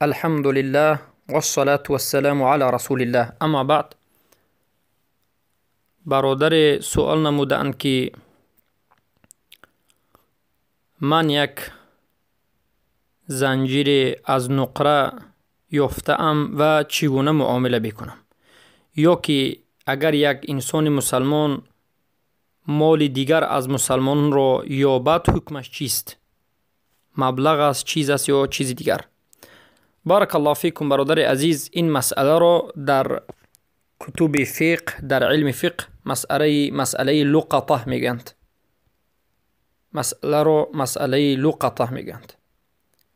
الحمد لله والصلاة والسلام على رسول الله اما بعد. برادر سؤال نمودند که من یک زنجیر از نقره یافته‌ام و چگونه معامله بکنم، یا که اگر یک انسان مسلمان مال دیگر از مسلمان را یابد حکمش چیست؟ مبلغ است، چیز است یا چیز دیگر؟ بارک الله فیکم برادر عزیز، این مسئله را در کتب فقه، در علم فقه مسئله لقطه میگند. مسئله را مسئله لقطه میگند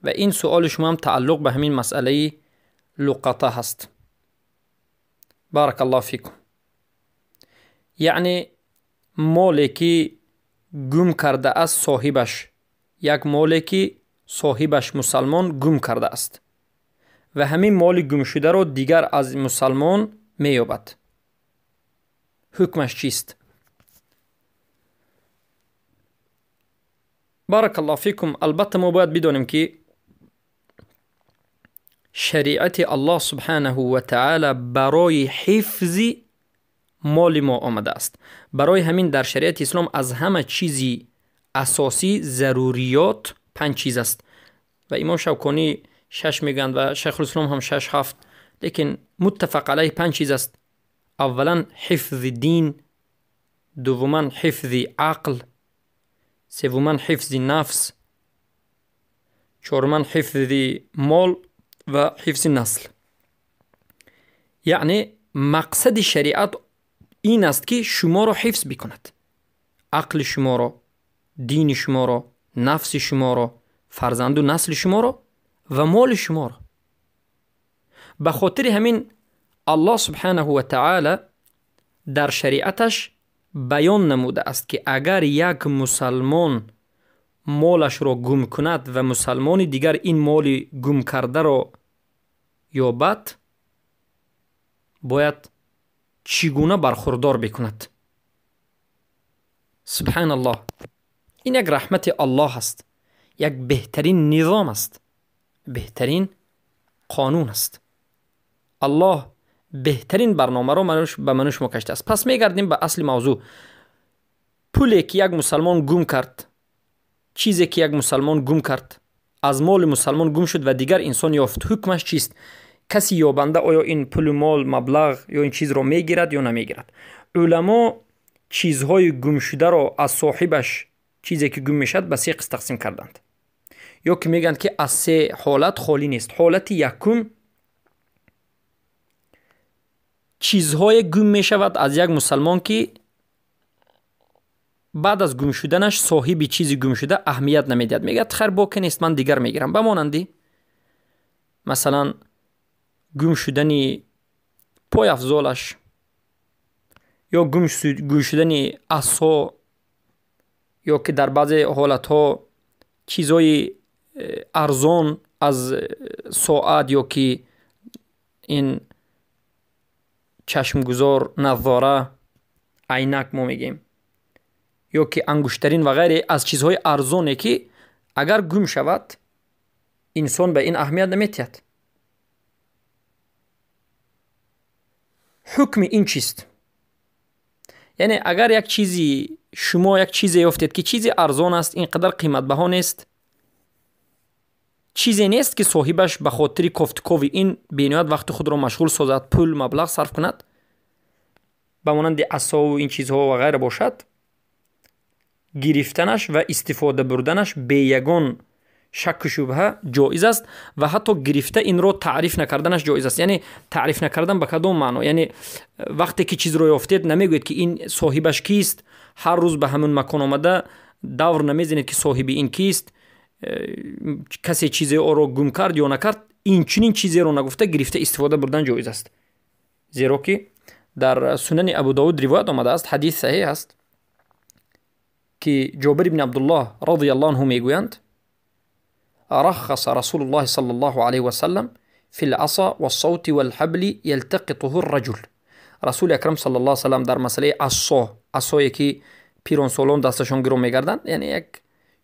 و این سوال شما هم تعلق به همین مسئله لقطه هست. بارک الله فیکم. یعنی مالی که گم کرده است صاحبش، یک مالی که صاحبش مسلمان گم کرده است و همین مال گم شده را دیگر از مسلمان مییابد، حکمش چیست؟ بارک الله فیکم. البته ما باید بدانیم که شریعت الله سبحانه و تعالی برای حفظ مال ما آمده است. برای همین در شریعت اسلام از همه چیزی اساسی ضروریات 5 چیز است و امام شوکانی 6 میگند و شیخ الاسلام هم 6 7، لیکن متفق علیه 5 چیز است. اولا حفظ دین، دوما حفظ عقل، سوما حفظ نفس، چهارما حفظ مال و حفظ نسل. یعنی مقصد شریعت این است که شما را حفظ بکند، عقل شما را، دین شما را، نفس شما را، فرزند و نسل شما را و مال شما را. به خاطر همین الله سبحانه و تعالی در شریعتش بیان نموده است که اگر یک مسلمان مالش را گم کند و مسلمان دیگر این مال گم کرده را یابد، باید چگونه برخوردار بکند. سبحان الله، این یک رحمت الله است، یک بهترین نظام است، بهترین قانون است. الله بهترین برنامه را به من و شما کشته است. پس میگردیم به اصل موضوع. پولی که یک مسلمان گم کرد، چیزی که یک مسلمان گم کرد، از مال مسلمان گم شد و دیگر انسان یافت، حکمش چیست؟ کسی یابنده آیا این پول، مال، مبلغ یا این چیز را میگیرد یا نمیگیرد؟ علما چیزهای گم شده را از صاحبش، چیزی که گم میشد، به 3 قسم تقسیم کردند، یا که میگند که از 3 حالت خالی نیست. حالت یکم، چیزهای گم میشود از یک مسلمان که بعد از گم شدنش صاحب چیزی گم شده اهمیت نمیدهد، میگه خیر باک نیست، من دیگر میگیرم. به مانندی مثلا گم شدن پای افزالش یا گم شدن عصا، یا که در بعضی حالتها چیزهای ارزان از ساعت یا که این چشمگذار، نظاره، عینک ما میگیم، یا که انگشترین و غیره، از چیزهای ارزانه که اگر گم شود انسان به این اهمیت نمیتید. حکم این چیست؟ یعنی اگر یک چیزی شما یک چیزی یافتید که چیزی ارزان است، اینقدر قیمت بها نیست، چیزی نیست که صاحبش به خاطر کوفتکوی این بینایت وقت خود را مشغول سازد، پول مبلغ صرف کند، به مانند عصا و این چیزها و غیره باشد، گرفتنش و استفاده بردنش به یگان شک و شبهه جایز است و حتی گرفته این رو تعریف نکردنش جایز است. یعنی تعریف نکردن به کدام معنا؟ یعنی وقتی که چیز رو یافتید نمیگویید که این صاحبش کیست، هر روز به همون مکان آمده دور نمیزنید که صاحب این کیست، کسی چیزی او رو گم کرد یا نکرد، این چنین چیزی رو نگفته گرفته استفاده بردن جایز است. زیرا که در سنن ابو داود روایت آمده است، حدیث صحیح است که جابر بن عبدالله رضی الله عنه میگویند رخص رسول الله صلى الله عليه وسلم في العصا والصوت والحبل يلتقطه الرجل. رسول اکرم صلی الله علیه وسلم در مسئله عصا، عصایی که پیرانسالان دستشان گرو میگردند، یعنی یک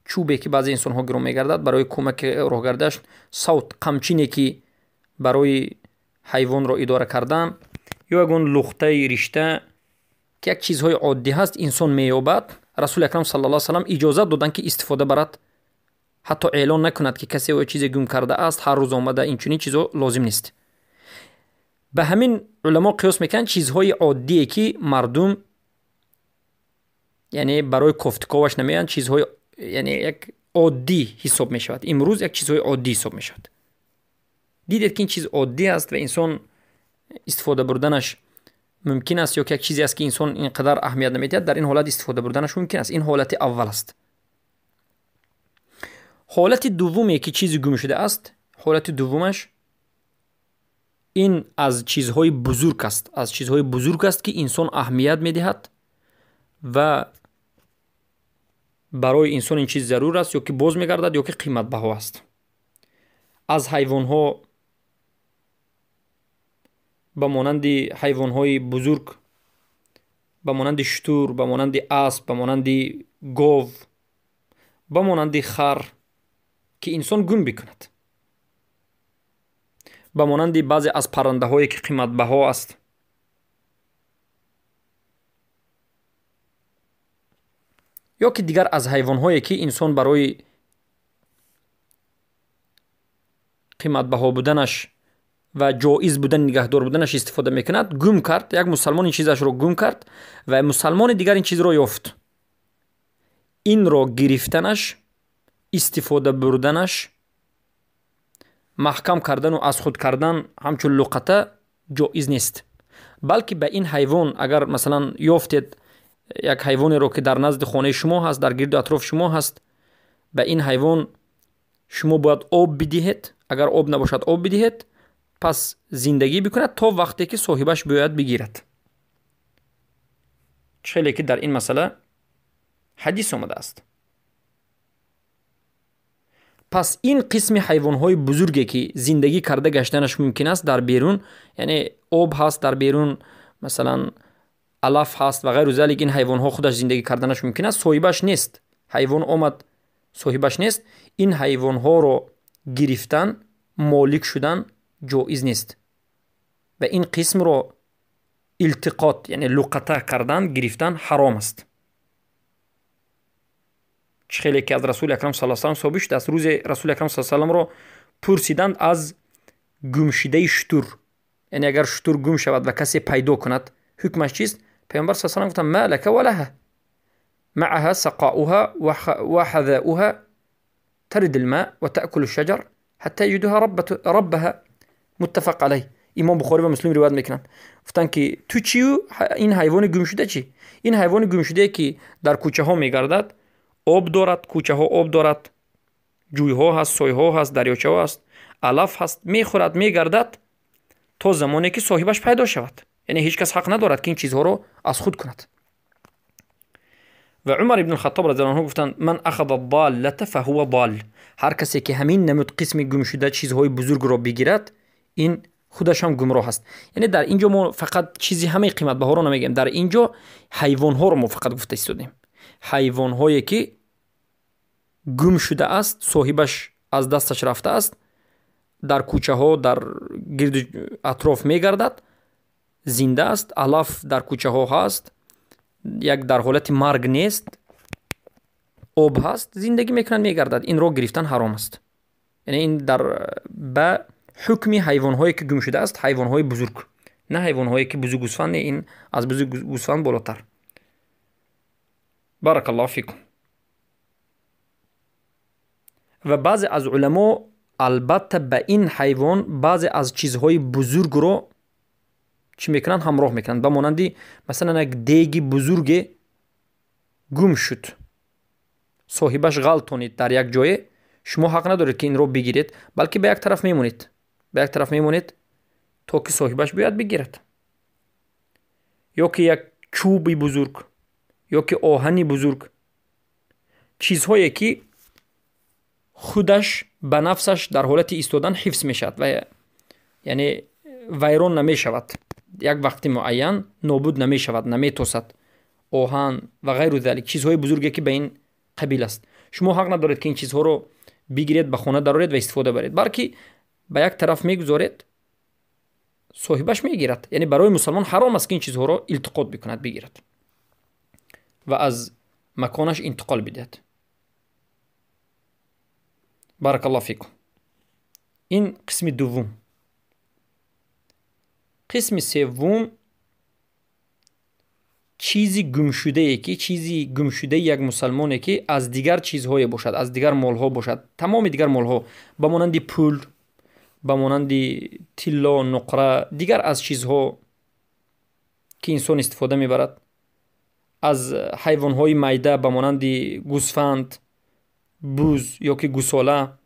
چوبی که بعضی انسان ها گرو میگردد برای کمک راه گردش، صوت قمچینی که Барои ҳайвонро идора кардан ё ягон лухтаи ришта, ки як чизҳои оддӣ ҳаст, инсон меёбад, Расули Акрам саллаллоҳу алайҳи васаллам иҷозат доданд, ки истифода барад, ҳатто эълон накунад, ки касе ё чизе гум кардааст, ҳар рӯз омада, инчунин чизо лозим нест. Ба ҳамин уламо қиёс мекунанд чизҳои оддие, ки мардум, яъне, барои кофтуковаш намеоянд, чизҳои, яъне, як оддӣ ҳисоб мешавад. Имрӯз як чизҳои оддӣ ҳисоб мешавад. Дидед, ки ин чиз оддӣ аст ва инсон истифода бурданаш мумкин аст, ё ки як чизе аст, ки инсон ин қадар аҳамият намедиҳад, дар ин ҳолат истифода бурданаш мумкин аст. Ин ҳолати аввал аст. Ҳолати дуввуме, ки чизе гум шудааст, ҳолати дуввумаш ин аз чизҳои бузург аст, аз чизҳои бузург аст, ки инсон аҳамият медиҳад ва барои инсон ин чиз зарур аст, ё ки боз мегардад, ё ки қиматбаҳо аст. Аз ҳайвонҳо, ба монанди ҳайвонҳои бузург, ба монанди шутур, ба монанди асп, ба монанди гов, ба монанди хар, ки инсон гум бикунад, ба монанди баъзе аз паррандаҳое, ки қиматбаҳо аст, ё ки дигар аз ҳайвонҳое, ки инсон барои қиматбаҳо буданаш ва ҷоиз будан, нигаҳдор буданаш истифода мекунад, гум кард. Як мусалмон ин чизашро гум кард ва мусалмони дигар ин чизро ёфт. Инро гирифтанаш, истифода бурданаш, маҳкам кардану аз худ кардан ҳамчун луқата ҷоиз нест, балки ба ин ҳайвон, агар, масалан, ёфтед як ҳайвонеро, ки дар назди хонаи шумо ҳаст, дар гирду атрофи шумо ҳаст, ба ин ҳайвон шумо бояд об бидиҳед. Агар об набошад, об бидиҳед, пас зиндагӣ бикунад то вақте ки соҳибаш биёяд бигирад. Хеле ки дар ин масъала ҳадис омадааст. Пас ин қисми ҳайвонҳои бузурге, ки зиндагӣ карда гаштанаш мумкин аст дар берун, яъне об ҳаст дар берун, масалан, алаф ҳаст ва ғайру залик, ин ҳайвонҳо худаш зиндагӣ карданаш мумкин аст, соҳибаш нест, ҳайвон омад, соҳибаш нест, ин ҳайвонҳоро гирифтан, молик шудан ҷоиз нест ва ин қисмро илтиқот, яъне луқата кардан, гирифтан ҳаром аст. Чӣ хеле ки аз Расули Акрам саллаллоҳу алайҳи васаллам собит шудааст, рӯзе Расули Акрам саллаллоҳу алайҳи васалламро пурсиданд аз гумшидаи шутур, яъне агар шутур гум шавад ва касе пайдо кунад, ҳукмаш чист? Паёмбар саллаллоҳу алайҳи васаллам гуфтанд: ма лака ва лаҳа маъаҳа сақоуҳа ва ҳазауҳа тарид алма ва таъкулу шаҷар ҳатта яҷидуҳа раббаҳа. Муттафақ алайҳ. Имом Бухорӣ ва Муслим ривоят мекунанд. Гуфтанд, ки ту чию ин ҳайвони гумшуда чӣ? Ин ҳайвони гумшудае, ки дар кӯчаҳо мегардад, об дорад, кӯчаҳо об дорад, ҷӯйҳо ҳаст, сойҳо ҳаст, дарёчаҳо ҳаст, алаф ҳаст, мехӯрад, мегардад то замоне ки соҳибаш пайдо шавад. Яъне ҳеҷ кас ҳақ надорад, ки ин чизҳоро аз худ кунад. Ва Умар ибн Хаттоб разияллоҳу анҳу гуфтанд: ман ахада даллата фаҳува дал. Ҳар касе ки ҳамин намуд қисми гумшуда чизҳои бузургро бигирад, ин худаш ҳам гумроҳ аст. Яъне дар ин ҷо мо фақат чизи ҳамаи қиматбаҳоро намегӯем, дар ин ҷо ҳайвонҳоро мо фақат гуфта истодем. Ҳайвонҳое, ки гум шудааст, соҳибаш аз дасташ рафтааст, дар кӯчаҳо, дар гирду атроф мегардад, зинда аст, алаф дар кӯчаҳо ҳаст, як дар ҳолати марг нест, об ҳаст, зиндагӣ мекунад, мегардад, инро гирифтан ҳаром аст. Яъне ин дар ба ҳукми ҳайвонҳое, ки гум шудааст, ҳайвонҳои бузург, на ҳайвонҳое, ки бузург гӯсфанд не, ин аз бузург гӯсфанд болотар. Баракаллоҳу фикум. Ва баъзе аз уламо албатта ба ин ҳайвон баъзе аз чизҳои бузургро чӣ мекунанд? Ҳамроҳ мекунанд. Ба монанди, масалан, як деги бузурге гум шуд, соҳибаш ғалтонид дар як ҷое, шумо ҳақ надоред, ки инро бигиред, балки ба як тараф мемонед, ба як тараф мемонед, то ки соҳибаш биёяд бигирад. Ё ки як чӯби бузург, ё ки оҳани бузург, чизҳое, ки худаш ба нафсаш дар ҳолати истодан ҳифз мешавад ва, яъне, вайрон намешавад, як вақти муайян нобуд намешавад, наметосад, оҳан ва ғайру залик, чизҳои бузурге, ки ба ин қабил аст, шумо ҳақ надоред, ки ин чизҳоро бигиред, ба хона дароред ва истифода баред, балки ба як тараф мегузоред. Соҳибаш мегирад. Яъне барои мусалмон ҳаром аст, ки ин чизҳоро илтиқот бикунад, бигирад ва аз маконаш интиқол бидиҳад. Баракаллоҳу фикум. Ин қисми дуввум. Қисми севвум, чизи гумшудае ки, чизи гумшудаи як мусалмоне ки аз дигар чизҳое бошад, аз дигар молҳо бошад, тамоми дигар молҳо, ба монанди пул, ба монанди тилло, нуқра, дигар аз чизҳо ки инсон истифода мебарад, аз ҳайвонҳои майда ба монанди гӯсфанд, буз ё ки гусола.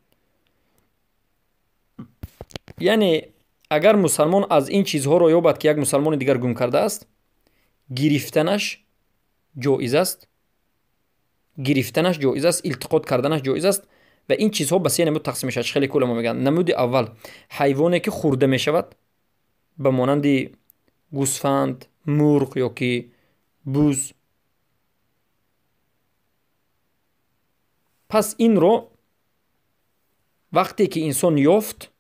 Яъне агар мусалмон аз ин чизҳоро ёбад, ки як мусалмони дигар гум кардааст, гирифтанаш ҷоиз аст, гирифтанаш ҷоиз аст, илтиқот карданаш ҷоиз аст. Ва ин чизҳо ба се намуд тақсим мешавад. Хеле ки уламо мегӯянд, намуди аввал ҳайвоне ки хӯрда мешавад, ба монанди гӯсфанд, мурғ ё ки буз. Пас инро вақте ки инсон ёфт,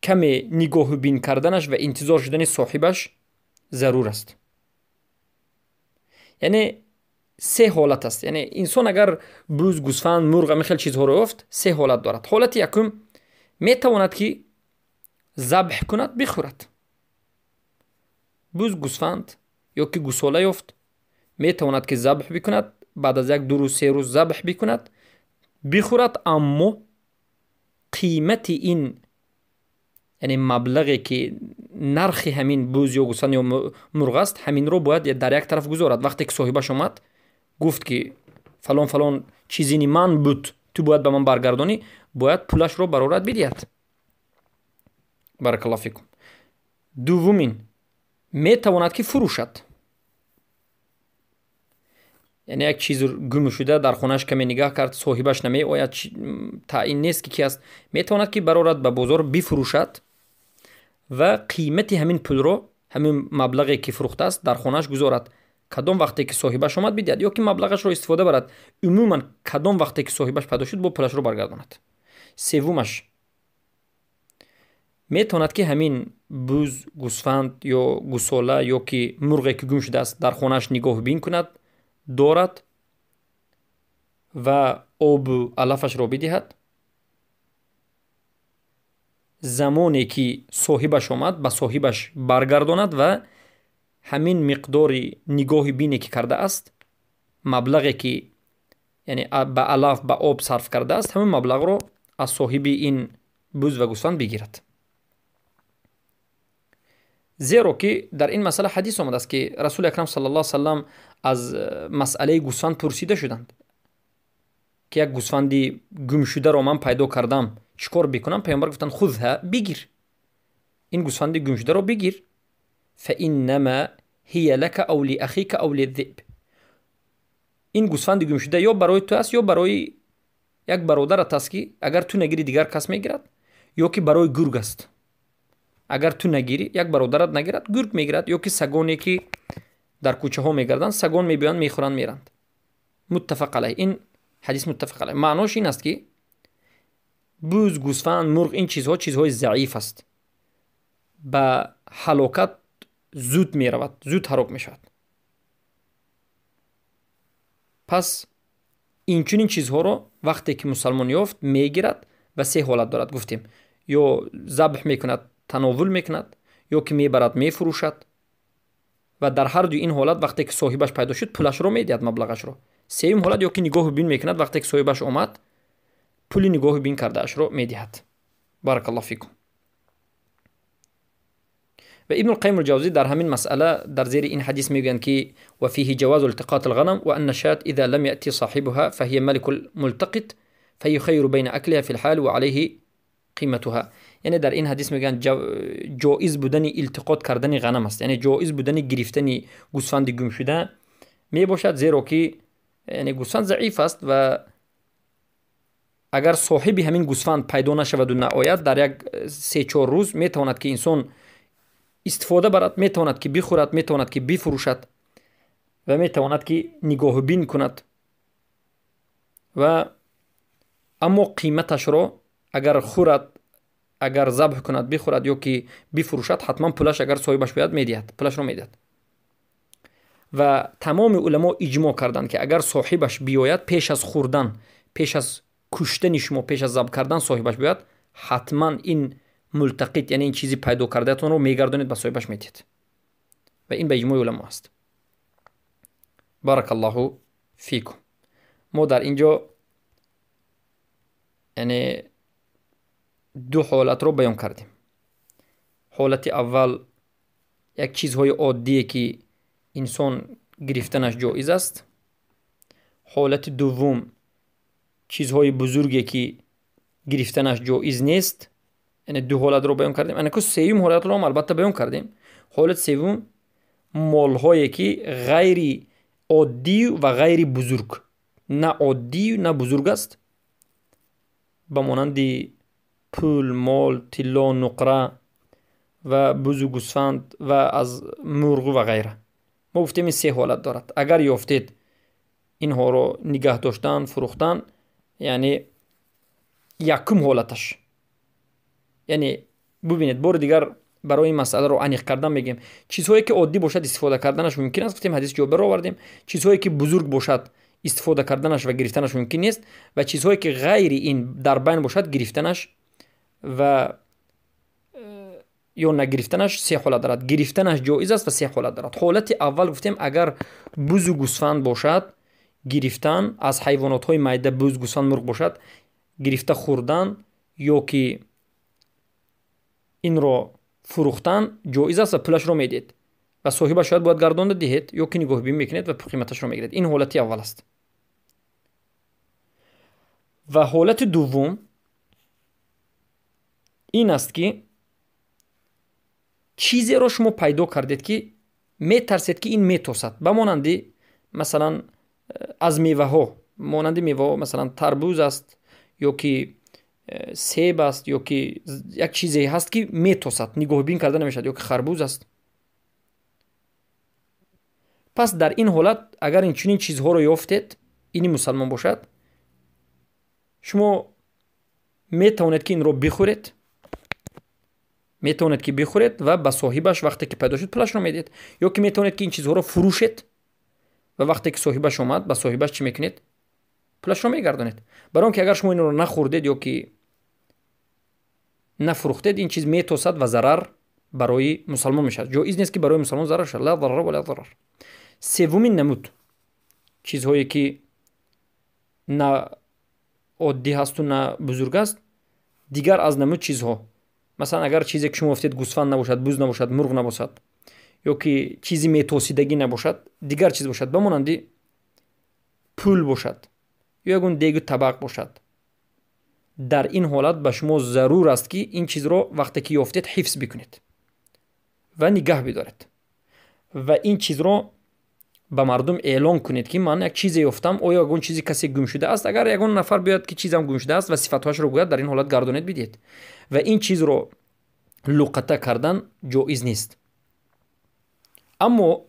каме нигоҳу бин карданаш ва интизор шудани соҳибаш зарур аст. Яъне се ҳолат аст. Яъне инсон агар буз, гӯсфанд, мурғ, ҳамин хел чизҳоро ёфт, се ҳолат дорад. Ҳолати якум, метавонад ки забҳ кунад, бихӯрад. Буз, гӯсфанд ё ки гусола ёфт, метавонад ки забҳ бикунад, баъд аз як ду рӯз, се рӯз забҳ бикунад, бихӯрад, аммо қимати ин, яъне маблағе ки нархи ҳамин буз ё гӯсфанд ё мурғ аст, ҳаминро бояд дар як тараф гузорад. Вақте ки соҳибаш омад, гуфт ки фалон фалон чизини ман буд, ту бояд ба ман баргардонӣ, бояд пулашро барорад бидиҳад. Баракаллоҳу фикум. Дуввумин, метавонад ки фурӯшад. Яъне як чиз гум шуда дар хонааш каме нигаҳ кард, соҳибаш намеояд, таъин нест ки ки аст, метавонад ки барорад ба бозор бифурӯшад ва қимати ҳамин пулро, ҳамин маблағе ки фурӯхтааст, дар хонааш гузорад. Кадом вақте ки соҳибаш омад бидиҳад, ё ки маблағашро истифода барад. Умуман кадом вақте ки соҳибаш пайдо шуд, бо пулашро баргардонад. Севумаш, метавонад ки ҳамин буз, гӯсфанд ё гусола ё ки мурғе ки гум шудааст, дар хонааш нигоҳбин кунад, дорад ва обу алафашро бидиҳад. Замоне ки соҳибаш омад, ба соҳибаш баргардонад ва ҳамин миқдори нигоҳи бине ки кардааст, маблағе ки яъне ба алаф, ба об сарф кардааст, ҳамин маблағро аз соҳиби ин буз ва гӯсфанд бигирад. Зеро ки дар ин масъала ҳадис омадааст, ки Расули Акрам саллаллоҳу алайҳи васаллам аз масъалаи гӯсфанд пурсида шуданд, ки як гӯсфанди гумшударо ман пайдо кардам, чӣ кор бикунам? Паёмбар гуфтанд: хузҳа, бигир, ин гӯсфанди гумшударо бигир. Фаиннама ҳия лака ав лиахика ав лиззиб. Ин гӯсфанди гумшуда ё барои ту аст, ё барои як бародарат аст, ки агар ту нагирӣ дигар кас мегирад, ё ки барои гург аст. Агар ту нагирӣ, як бародарат нагирад, гург мегирад, ё ки сагоне ки дар кӯчаҳо мегарданд, сагон мебиёянд, мехӯранд, меранд. Муттафақ алайҳ. Ин ҳадис муттафақ алайҳ. Маънош ин аст, ки буз, гӯсфанд, мурғ, ин чизҳо чизҳои заиф аст, ба ҳалокат зуд меравад, зуд ҳалок мешавад. Пас инчунин чизҳоро вақте ки мусалмон ёфт, мегирад ва се ҳолат дорад, гуфтем: ё забҳ мекунад, тановул мекунад, ё ки мебарад, мефурӯшад. Ва дар ҳар дуи ин ҳолат вақте ки соҳибаш пайдо шуд, пулашро медиҳад, маблағашро. Сеюм ҳолат, ё ки нигоҳу бин мекунад, вақте ки соҳибаш омад, пули нигоҳу бин кардаашро медиҳад. Баракаллоҳу фикум. Ва Ибну Қайим ал-Ҷавзӣ дар ҳамин масъала дар зери ин ҳадис мегӯянд, ки ва фиҳи ҷавазу илтиқоти алғанам ва анна шат иза лам яъти соҳибуҳа фаҳия малику лмултақит фаюхайиру байна аклиҳа фи лҳал ва алайҳи қиматуҳа. Яъне дар ин ҳадис мегӯянд ҷоиз будани илтиқот кардани ғанам аст, яъне ҷоиз будани гирифтани гӯсфанди гумшуда мебошад, зеро ки яъне гӯсфанд заиф аст ва агар соҳиби ҳамин гӯсфанд пайдо нашаваду наояд, дар як се-чор рӯз метавонад ки инсон истифода барад, метавонад ки бихӯрад, метавонад ки бифурӯшад ва метавонад ки нигоҳубин кунад. Ва аммо қиматашро агар хӯрад, Агар забҳ кунад, бихӯрад ё ки бифурӯшад, ҳатман пулаш, агар соҳибаш биёяд, медиҳад, пулашро медиҳад. Ва тамоми уламо иҷмоъ карданд, ки агар соҳибаш биёяд пеш аз хӯрдан, пеш аз куштани шумо, пеш аз забҳ кардан соҳибаш биёяд, ҳатман ин мултақит, яъне ин чизи пайдо кардаатонро мегардонед, ба соҳибаш медиҳед. Ва ин ба иҷмои уламо аст. Баракаллоҳу фикум. Мо дар ин ҷо яъне ду ҳолатро баён кардем. Ҳолати аввал як чизҳои оддие, ки инсон гирифтанаш ҷоиз аст. Ҳолати дуввум чизҳои бузурге, ки гирифтанаш ҷоиз нест. Яъне ду ҳолатро баён кардем. Ана ку сеюм ҳолатро ҳам албатта баён кардем. Ҳолати севум молҳое, ки ғайри оддӣ ва ғайри бузург, на оддӣ, на бузург аст, ба монанди пул, мол, тилло, нуқра ва бузу гӯсфанд ва аз мурғу ва ғайра. Мо гуфтем, ин се ҳолат дорад. Агар ёфтед, инҳоро нигаҳ доштан, фурӯхтан, яъне якум ҳолаташ, яъне бубинед, бори дигар барои ин масъаларо аниқ кардан мегӯем: чизҳое ки оддӣ бошад, истифода карданаш мумкин аст, гуфтем, ҳадиси Ҷобирро овардем. Чизҳое ки бузург бошад, истифода карданаш ва гирифтанаш мумкин нест ва чизҳое ки ғайри ин дар байн бошад, гирифтанаш ва ё нагирифтанаш се ҳолат дорад. Гирифтанаш ҷоиз аст ва се ҳолат дорад. Ҳолати аввал гуфтем, агар бузу гӯсфанд бошад, гирифтан аз ҳайвонотҳои майда, буз, гӯсфанд, мурғ бошад, гирифта хӯрдан ё ки инро фурӯхтан ҷоиз аст ва пулашро медиҳед ва соҳибаш шояд бояд гардонда диҳед ё ки нигоҳбин мекунед ва қиматашро мегиред. Ин ҳолати аввал аст. Ва ҳолати дуввум ин аст, ки чизеро шумо пайдо кардед, ки метарсед, ки ин метосад, ба монанди масалан аз меваҳо, монанди меваҳо, масалан тарбуз аст ё ки себ аст, ё ки як чизе ҳаст, ки метосад, нигоҳбин карда намешавад, ё ки харбуз аст. Пас дар ин ҳолат, агар инчунин чизҳоро ёфтед, ини мусалмон бошад, шумо метавонед, ки инро бихӯред, метавонед, ки бихӯред ва ба соҳибаш, вақте ки пайдо шуд, пулашро медиҳед, ё ки метавонед, ки ин чизҳоро фурӯшед ва вақте ки соҳибаш омад, ба соҳибаш чӣ мекунед? Пулашро мегардонед. Барои он ки агар шумо инро нахӯрдед ё ки нафурӯхтед, ин чиз метосад ва зарар барои мусалмон мешавад. Ҷоиз нест, ки барои мусалмон зарар шавад. Ла зарара ва ла зарар. Севумин намуд чизҳое, ки на оддӣ ҳасту на бузург аст, дигар аз намуд чизҳо, масалан, агар чизе, ки шумо ёфтед, гӯсфанд набошад, буз набошад, мурғ набошад ё ки чизи метосидагӣ набошад, дигар чиз бошад, ба монанди пул бошад ё ягон дегу табақ бошад, дар ин ҳолат ба шумо зарур аст, ки ин чизро, вақте ки ёфтед, ҳифз бикунед ва нигаҳ бидоред ва ин чизро ба мардум эълон кунед, ки ман як чизе ёфтам, оё ягон чизи касе гум шудааст? Агар ягон нафар биёяд, ки чизам гум шудааст, ва сифатҳояшро гӯяд, дар ин ҳолат гардонед, бидиҳед ва ин чизро луқата кардан ҷоиз нест. Аммо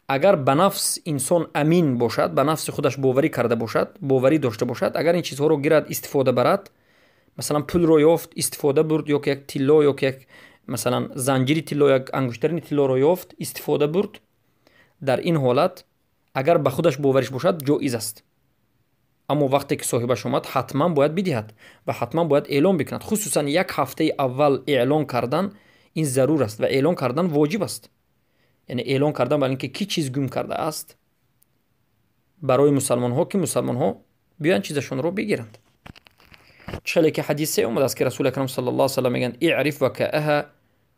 агар ба нафс инсон амин бошад, ба нафси худаш боварӣ карда бошад, боварӣ дошта бошад, агар ин чизҳоро гирад, истифода барад, масалан, пулро ёфт, истифода бурд, ё ки як тилло, ё ки як, масалан, занҷири тилло, як ангуштарини тиллоро ёфт, истифода бурд, дар ин ҳолат, агар ба худаш бовариш бошад, ҷоиз аст. Аммо вақте ки соҳибаш омад, ҳатман бояд бидиҳад ва ҳатман бояд эълон бикунад. Хусусан як ҳафтаи аввал эълон кардан ин зарур аст ва эълон кардан воҷиб аст, яъне эълон кардан бар ин ки кӣ чиз гум кардааст барои мусалмонҳо, ки мусалмонҳо биёянд, чизашонро бигиранд. Чӣ ки ҳадисе омадааст, ки Расули акрам саллаллоҳу алайҳи васаллам мегӯянд: اعرف وكاءها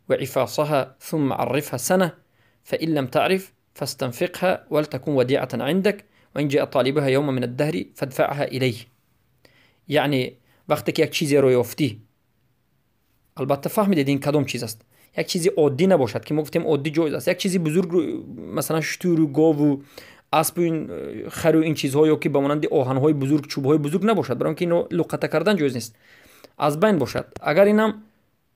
وعفاصها ثم عرفها سنة، فإن لم تعرف فاستنفقها ولتكن وديعة عندك، وإن جاء طالبها يوم من الدهر فادفعها إليه. Яъне вақте ки як чизеро ёфтӣ, албатта фаҳмидед, ин кадом чиз аст, як чизи оддӣ набошад, ки мо гуфтем, оддӣ ҷоиз аст, як чизи бузург, масалан, шутуру гову аспу хару ин чизҳо, ё ки ба монанди оҳанҳои бузург, чӯбҳои бузург набошад, барои он ки ино луқата кардан ҷоиз нест, аз байн бошад. Агар инам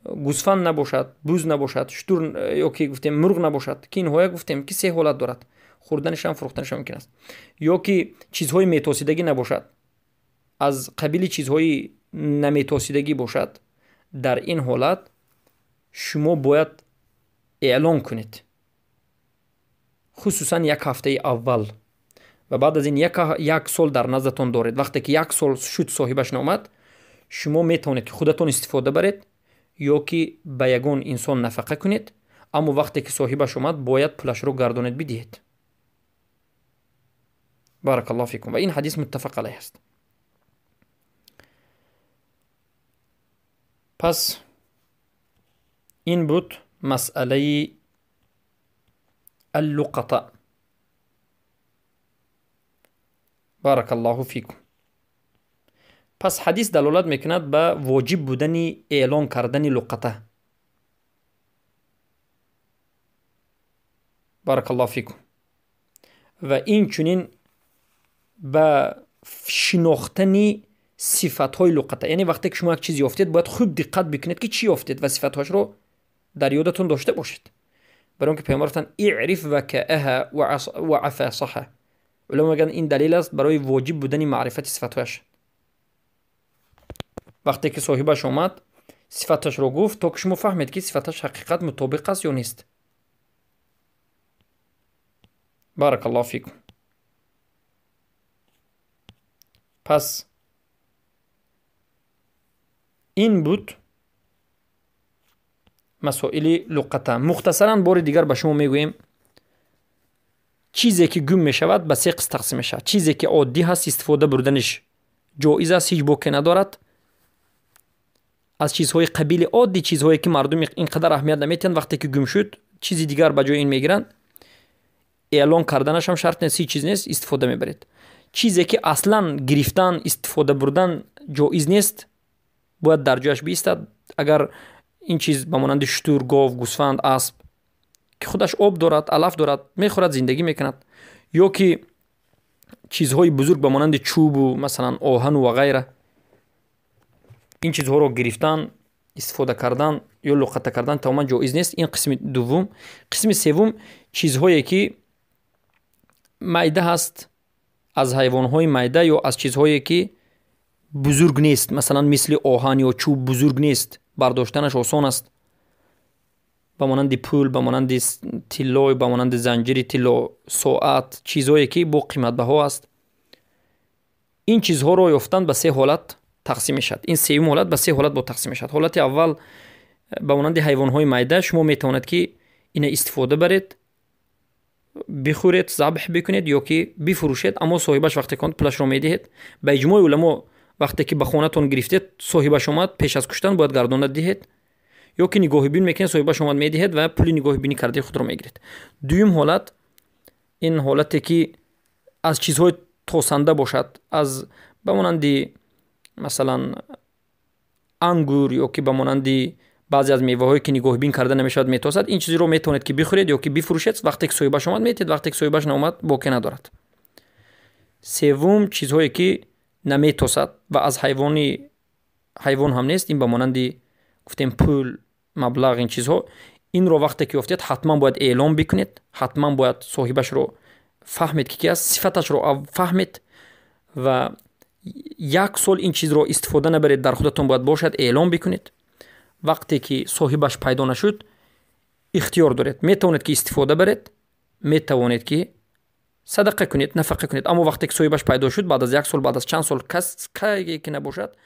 гӯсфанд набошад, буз набошад, шутур ё ки гуфтем, мурғ набошад, ки инҳоя гуфтем, ки се ҳолат дорад: хӯрданашам, фурӯхтанашам мумкин аст, ё ки чизҳои метосидагӣ набошад, аз қабили чизҳои наметосидагӣ бошад, Дар ин ҳолат шумо бояд эълон кунед, хусусан як ҳафтаи аввал, ва баъд аз ин як сол дар наздатон доред. Вақте ки як сол шуд соҳибаш наомад, шумо метавонед ки худатон истифода баред ё ки ба ягон инсон нафақа кунед, аммо вақте ки соҳибаш омад, бояд пулашро гардонед бидиҳед. Баракаллоҳу фикум. Ва ин ҳадис муттафақ алайҳ аст. Пас ин буд масъалаи аллуқата. Баракаллоҳу фикум. Пас ҳадис далолат мекунад ба воҷиб будани эълон кардани луқата. Баракаллоҳу фикум. Ва инчунин ба шинохтани сифатҳои луқата. Яъне вақте ки шумо як чиз ёфтед, бояд хуб диққат бикунед ки чӣ ёфтед ва сифатҳояшро дар ёдатон дошта бошед. Барои он ки паёмбар гуфтанд: иъриф вакааҳа ва афасаҳа. Уламо мегӯянд ин далел аст барои воҷиб будани маърифати сифатҳояш. Вақте ки соҳибаш омад, сифаташро гуфт, то ки шумо фаҳмед ки сифаташ ҳақиқат мутобиқ аст ё нест. Баракаллоҳу фикум. Пас ин буд масоили луқата. Мухтасаран бори дигар ба шумо мегӯем, чизе ки гум мешавад ба се қисм тақсим мешавад. Чизе ки оддӣ ҳаст, истифода бурданиш ҷоиз аст, ҳеҷ боке надорад. Аз чизҳои қабили оддӣ, чизҳое ки мардум ин қадар аҳамият наметиҳанд, вақте ки гум шуд, чизи дигар ба ҷои ин мегиранд, эълон карданаш ҳам шарт нест, ҳеҷ чиз нест, истифода мебаред. Чизе ки аслан гирифтан, истифода бурдан ҷоиз нест, бояд дар ҷояш биистад. Агар ин чиз ба монанди шутур, гов, гӯсфанд, асп, ки худаш об дорад, алаф дорад, мехӯрад, зиндагӣ мекунад, ё ки чизҳои бузург ба монанди чӯбу масалан оҳану ва ғайра, ин чизҳоро гирифтан, истифода кардан ё луқата кардан тамоман ҷоиз нест. Ин қисми дуввум. Қисми севум чизҳое ки майда ҳаст, аз ҳайвонҳои майда ё аз чизҳое ки бузург нест, масалан мисли оҳан ё чӯб бузург нест, бардоштанаш осон аст, ба монанди пул, ба монанди тилло, ба монанди занҷири тилло, соат, чизҳое ки бо қиматбаҳо аст. Ин чизҳоро ёфтан ба се ҳолат тақсим мешавад. Ин сеюм ҳолат ба се ҳолат бо тақсим мешавад. Ҳолати аввал ба монанди ҳайвонҳои майда, шумо метавонед ки ина истифода баред, бихӯред, забҳ бикунед ё ки бифурӯшед, аммо соҳибаш вақте ки пулашро медиҳед. Ба иҷмои уламо вақте ки ба хонатон гирифтед, соҳибаш омад, пеш аз куштан бояд гардонда диҳед, ё ки нигоҳубин мекунед, соҳибаш омад медиҳед ва пули нигоҳубинӣ кардаи худро мегиред. Дуюм ҳолат ин ҳолате ки аз чизҳои тосанда бошад, аз ба монанди масалан ангур ё ки ба монанди баъзе аз меваҳое ки нигоҳубин карда намешавад, метосад. Ин чизро метавонед ки бихӯред ё ки бифурӯшед. Вақте ки соҳибаш омад метиҳед, вақте ки соҳибаш наомад боке надорад. Севум чизҳое ки наметосад ва аз ҳайвон ҳам нест, ин ба монанди гуфтем пул, маблағ, ин чизҳо. Инро вақте ки ёфтед, ҳатман бояд эълон бикунед, ҳатман бояд соҳибашро фаҳмед ки ки аст, сифаташро фаҳмед ва як сол ин чизро истифода набаред, дар худатон бояд бошад, эълон бикунед. Вақте ки соҳибаш пайдо нашуд, ихтиёр доред, метавонед ки истифода баред, метавонед ки садақа кунед, нафақа кунед. Аммо вақте ки соҳибаш пайдо шуд, баъд аз як сол, баъд аз чанд сол, кас кае ки набошад,